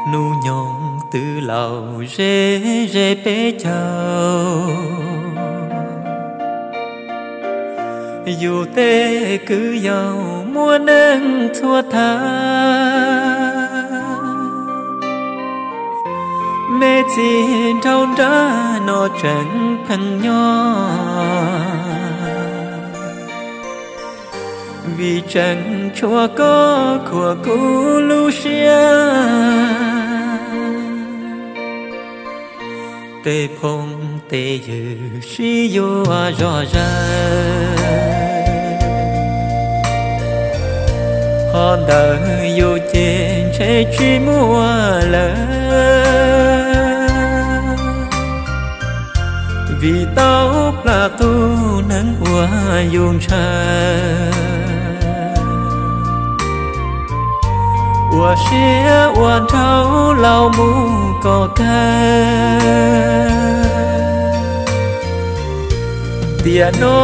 Hnub nyoog twb laus ze ze peb caug, yus tej kwv yau muaj neej txhua tag. Me txiv nraug nrab no tseem pheej nyob, vim tseem tshuav koj khuam kuv lub siab. Tej phooj tej ywg sib yuav zog zawg, qhov ntawd yus ces ntshe tsis muaj lawm. Vim tau plam qub neeg uas yus ntshaw, ua siab ua nraug laus mus kom kawg. Tiam no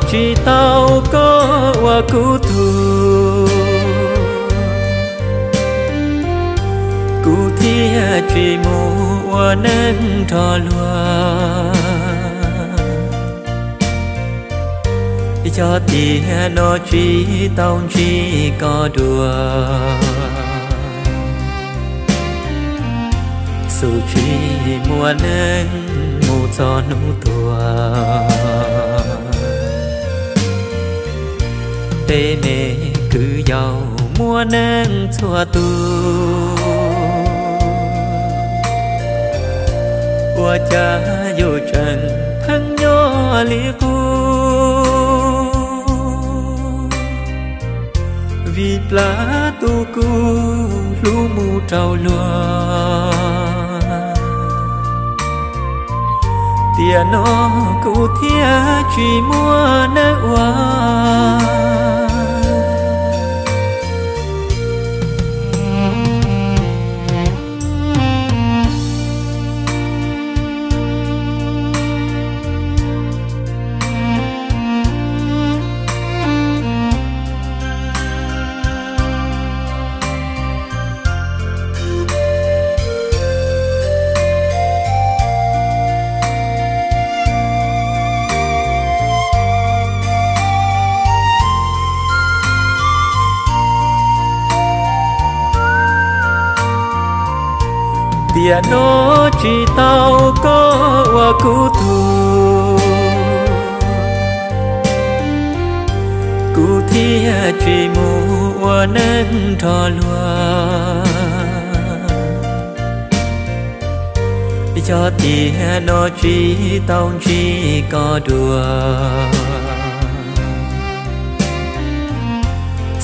tsis tau koj ua kuv tug, kuv thiaj tsis mus ua neej nrog luag. Yog tiam no tsis tau ntsib koj dua, xum tsis muaj neej mus txog hnub tuag. Tej me kwv yau muaj neej txhua tus, ua cas yus tseem pheej nyob li qub? Vim plam tus kuv hlub mus rau luag, tiam no kuv thiaj tsis muaj neej ua. Tiam no tsis tau koj ua kuv tug, kuv thiaj tsis mus ua neej nrog luag. Yog tiam no tsis tau ntsib koj dua,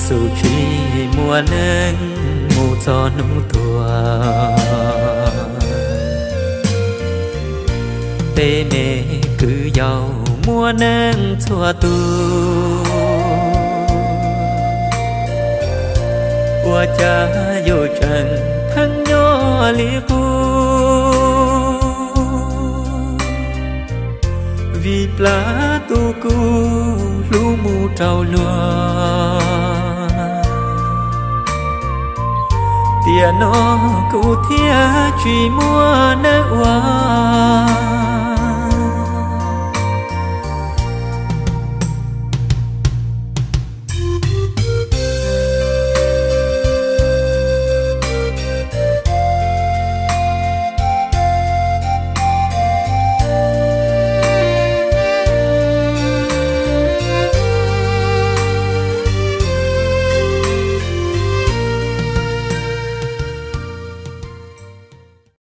xum tsis muaj neej mus txog hnub tuag. Tej me kwv yau muaj neej txhua tus, ua cas yus tseem pheej nyob li qub? Vim plam tus kuv hlub mus rau luag, tiam no kuv thiaj tsis muaj neej ua.